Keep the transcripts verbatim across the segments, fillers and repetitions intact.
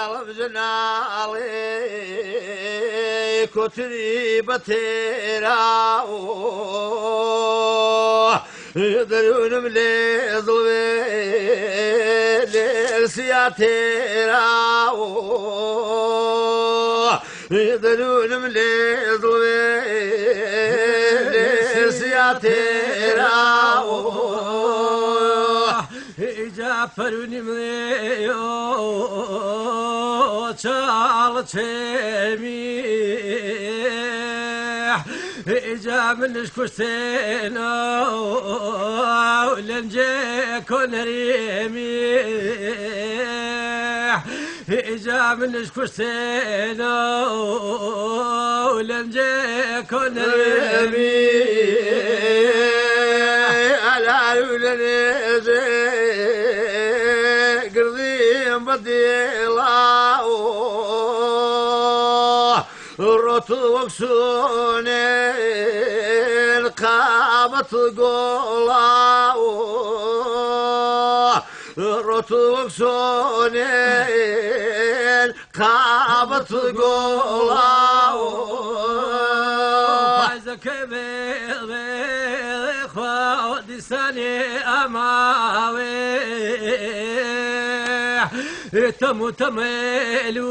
ʻAlamjanale, kotri batera o, darunum le zolwe le siatera o, darunum le zolwe le siatera o. Ija parunimleo chala chemi. Ija minish kusteno lenje konarimi. Ija minish kusteno lenje konarimi. Alaru lenje girdim badilao. Rotu waksunen kabat golao. Rotu waksunen kabat golao. Paiza kebele khwa disane amawe. Tamu tamelu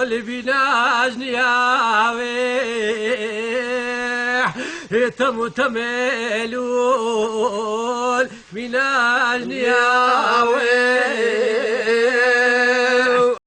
libinaj niawe. Tamu tamelu minaj niawe.